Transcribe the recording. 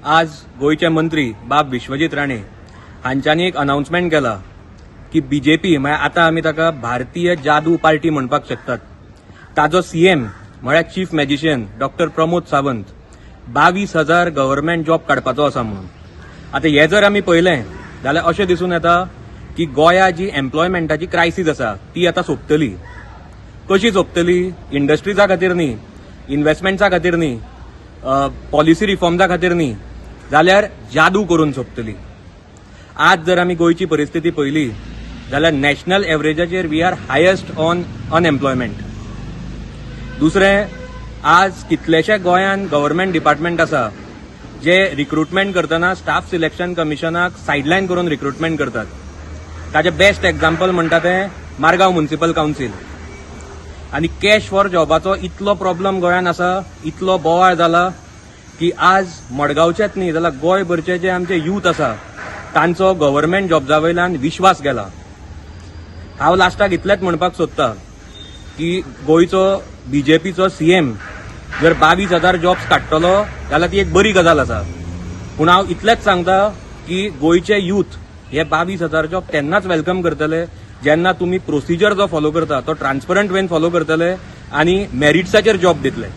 आज गोंयचे मंत्री बाब विश्वजीत राणे हांच्यांनी एक अनाउन्समेंट केला की बीजेपी, म्हळ्यार आतां आमी ताका भारतीय जादू पार्टी म्हणपाक शकतात, ताजो सीएम म्हळ्यार chief magician doctor Pramod Sawant 22,000 government job काडपाचो आसा म्हणून. आतां हें जर आमी पळयलें जाल्यार अशें दिसून येता की गोंया जी एम्प्लॉयमेंटाची क्रायसीस आसा ती आतां सोंपतली. कशी सोंपतली? इंडस्ट्रीजा खातीर न्ही, इन्व्हेस्टमेंट्सा खातीर न्ही, पॉलिसी रिफॉर्म्सा खातीर न्ही, जाल्यार जादू करून सोंपतली. आज जर आमी गोंयची परिस्थिती पळयली जाल्यार national एवरेजाचेर we are highest on unemployment. दुसरें, आज कितलेशे गोंयान गव्हर्मेंट डिपार्टमेंट आसा जे रिक्रुटमेंट करतना स्टाफ सिलेक्शन कमिशनाक सायडलायन करून रिक्रुटमेंट करतात. ताजें बेस्ट एग्जाम्पल म्हणटा तें मारगांव म्युन्सिपल कावन्सील. आनी कॅश फॉर जॉबाचो इतलो प्रॉब्लम गोंयान आसा, इतलो बोवाळ जाला की आज मडगांवचेच न्ही जाल्यार गोंयभरचे जे आमचे यूथ आसा तांचो गव्हर्मेंट जॉब्सा वयल्यान विश्वास गेला. हांव लास्टाक इतलेंच म्हणपाक सोदता की गोंयचो बीजेपीचो सीएम जर 22,000 जॉब्स काडटलो जाल्यार ती एक बरी गजाल आसा. पूण हांव इतलेंच सांगता की गोंयचे यूथ हे 22,000 जॉब तेन्नाच welcome करतले जेन्ना तुमी प्रोसिजर जो फॉलो करता तो ट्रान्सपरंट वेन फॉलो करतले आनी मेरिट्साचेर जॉब दितले.